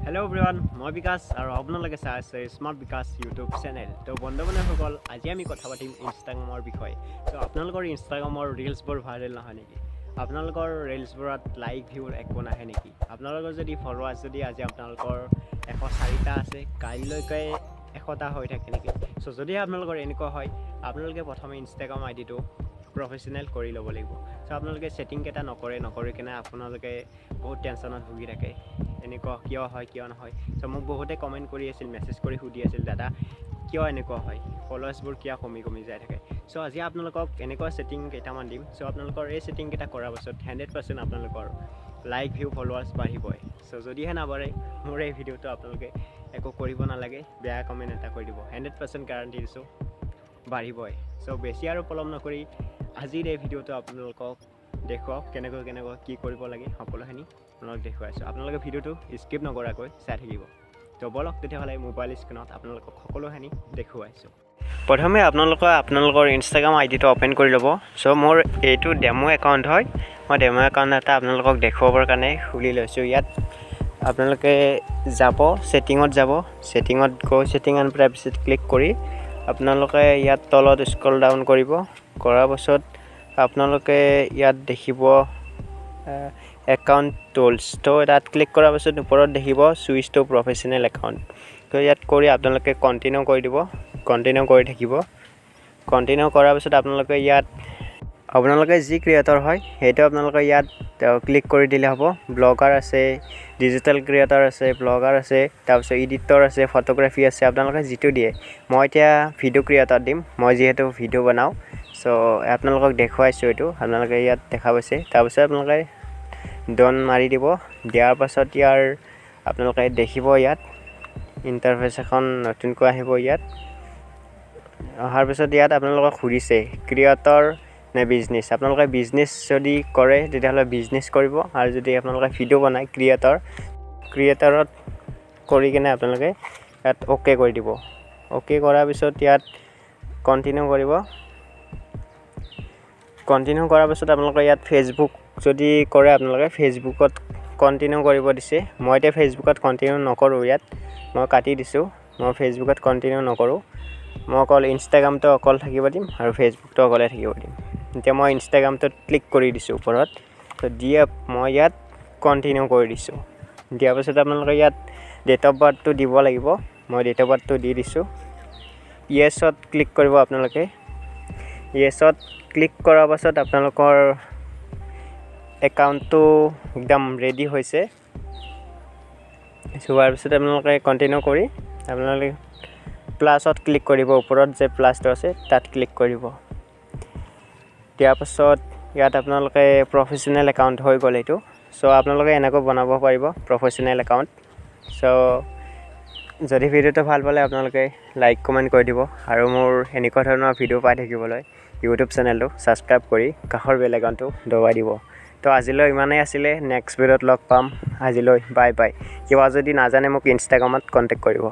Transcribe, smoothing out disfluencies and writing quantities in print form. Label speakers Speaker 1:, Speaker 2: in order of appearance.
Speaker 1: Hello' everyone, মই বিকাশ আৰু আপোনালোকে চাই আছে স্মাৰ্ট বিকাশ ইউটিউব চেনেল। তো বন্ধু বান্ধৱীসকল, আজি আমি কথা পাতিম ইনষ্টাগ্ৰামৰ বিষয়ে। চ' আপোনালোকৰ ইনষ্টাগ্ৰামৰ ৰিলচবোৰ ভাইৰেল নহয় নেকি? আপোনালোকৰ ৰিলচবোৰত লাইক, ভিউৰ একো নাহে নেকি? আপোনালোকৰ যদি ফলোৱাৰ্ছ যদি আজি আপোনালোকৰ 104টা আছে, কাইলৈকে 100টা হৈ থাকে নেকি? চ' যদি আপোনালোকৰ এনেকুৱা হয়, আপোনালোকে প্ৰথমে ইনষ্টাগ্ৰাম আই ডিটো প্ৰফেচনেল কৰি ল'ব লাগিব। চ' আপোনালোকে ছেটিংকেইটা নকৰে, নকৰি কেনে আপোনালোকে বহুত টেনশ্যনত ভুগি থাকে, এনেকুৱা কিয় হয়, কিয় নহয়। চ' মোক বহুতে কমেণ্ট কৰি আছিল, মেছেজ কৰি সুধি আছিল, "দাদা, কিয় এনেকুৱা হয়? ফলোৱাৰ্ছবোৰ কিয় কমি কমি যাই থাকে?" চ' আজি আপোনালোকক এনেকুৱা ছেটিং কেইটামান দিম। চ' আপোনালোকৰ এই ছেটিংকেইটা কৰাৰ পাছত 100% আপোনালোকৰ লাইক, ভিউ, ফলোৱাৰ্ছ বাঢ়িবই। চ' যদিহে নাবাঢ়ে, মোৰ এই ভিডিঅ'টো আপোনালোকে একো কৰিব নালাগে, বেয়া কমেণ্ট এটা কৰি দিব। 100% গেৰাণ্টি দিছোঁ, বাঢ়িবই। চ' বেছি আৰু পলম নকৰি আজিৰ এই ভিডিঅ'টো আপোনালোকক দেখুৱাওক, কেনেকৈ কেনেকৈ কি কৰিব লাগে, সকলোখিনি আপোনালোকক দেখুৱাইছোঁ। আপোনালোকে ভিডিঅ'টো স্কিপ নকৰাকৈ চাই থাকিব। তো ব'লক তেতিয়াহ'লে, মোবাইল স্ক্ৰীণত আপোনালোকক সকলোখিনি দেখুৱাইছোঁ। প্ৰথমে আপোনালোকে আপোনালোকৰ ইনষ্টাগ্ৰাম আই ডিটো অ'পেন কৰি ল'ব। চ' মোৰ এইটো ডেম' একাউণ্ট হয়। মই ডেম' একাউণ্ট এটা আপোনালোকক দেখুৱাবৰ কাৰণে খুলি লৈছোঁ। ইয়াত আপোনালোকে যাব, ছেটিঙত যাব। ছেটিঙত গৈ ছেটিং এণ্ড প্ৰাইভেচিত ক্লিক কৰি আপোনালোকে ইয়াত তলত স্ক্ৰল ডাউন কৰিব। কৰাৰ পাছত আপোনালোকে ইয়াত দেখিব একাউণ্ট টুলছ। তো তাত ক্লিক কৰাৰ পাছত ওপৰত দেখিব চুইচ টু প্ৰফেচনেল একাউণ্ট। তো ইয়াত কৰি আপোনালোকে কণ্টিনিউ কৰি দিব। কণ্টিনিউ কৰি থাকিব। কণ্টিনিউ কৰাৰ পিছত আপোনালোকে ইয়াত আপোনালোকে যি ক্ৰিয়েটৰ হয়, সেইটো আপোনালোকে ইয়াত ক্লিক কৰি দিলে হ'ব। ব্লগাৰ আছে, ডিজিটেল ক্ৰিয়েটৰ আছে, ব্লগাৰ আছে, তাৰপিছত এডিটৰ আছে, ফটোগ্ৰাফী আছে। আপোনালোকে যিটো দিয়ে। মই এতিয়া ভিডিঅ' ক্ৰিয়েটৰ দিম, মই যিহেতু ভিডিঅ' বনাওঁ। চ' আপোনালোকক দেখুৱাইছোঁ এইটো, আপোনালোকে ইয়াত দেখা পাইছে। তাৰপিছত আপোনালোকে ডন মাৰি দিব। দিয়াৰ পাছত ইয়াৰ আপোনালোকে দেখিব ইয়াত ইণ্টাৰফেচ এখন নতুনকৈ আহিব। ইয়াত অহাৰ পিছত ইয়াত আপোনালোকক সুধিছে ক্ৰিয়েটৰ নে বিজনেছ। আপোনালোকে বিজনেছ যদি কৰে, তেতিয়াহ'লে বিজনেছ কৰিব আৰু যদি আপোনালোকে ভিডিঅ' বনায়, ক্ৰিয়েটৰ। ক্ৰিয়েটৰত কৰি কেনে আপোনালোকে ইয়াত অ'কে কৰি দিব। অ'কে কৰাৰ পিছত ইয়াত কণ্টিনিউ কৰিব। কণ্টিনিউ কৰাৰ পিছত আপোনালোকে ইয়াত ফেচবুক যদি কৰে, আপোনালোকে ফেচবুকত কণ্টিনিউ কৰিব দিছে। মই এতিয়া ফেচবুকত কণ্টিনিউ নকৰোঁ, ইয়াত মই কাটি দিছোঁ। মই ফেচবুকত কণ্টিনিউ নকৰোঁ। মই অকল ইনষ্টাগ্ৰামটো অকল থাকিব দিম আৰু ফেচবুকটো অকলে থাকিব দিম। এতিয়া মই ইনষ্টাগ্ৰামটোত ক্লিক কৰি দিছোঁ ওপৰত। তো দিয়ে মই ইয়াত কণ্টিনিউ কৰি দিছোঁ। দিয়াৰ পাছত আপোনালোকে ইয়াত ডেট অফ বাৰ্থটো দিব লাগিব। মই ডেট অফ বাৰ্থটো দি দিছোঁ। য়েছত ক্লিক কৰিব আপোনালোকে। য়েছত ক্লিক কৰাৰ পাছত আপোনালোকৰ একাউণ্টটো একদম ৰেডি হৈছে। হোৱাৰ পিছত আপোনালোকে কণ্টিনিউ কৰি আপোনালোকে প্লাছত ক্লিক কৰিব। ওপৰত যে প্লাছটো আছে, তাত ক্লিক কৰিব। দিয়াৰ পাছত ইয়াত আপোনালোকে প্ৰফেচনেল একাউণ্ট হৈ গ'ল এইটো। চ' আপোনালোকে এনেকৈ বনাব পাৰিব প্ৰফেচনেল একাউণ্ট। চ' যদি ভিডিঅ'টো ভাল পালে, আপোনালোকে লাইক, কমেণ্ট কৰি দিব আৰু মোৰ এনেকুৱা ধৰণৰ ভিডিঅ' পাই থাকিবলৈ ইউটিউব চেনেলটো ছাবস্ক্ৰাইব কৰি কাষৰ বেল আইকনটো দবাই দিব। তো আজিলৈ ইমানেই আছিলে। নেক্সট ভিডিঅ'ত লগ পাম। আজিলৈ বাই বাই। কিবা যদি নাজানে, মোক ইনষ্টাগ্ৰামত কণ্টেক্ট কৰিব।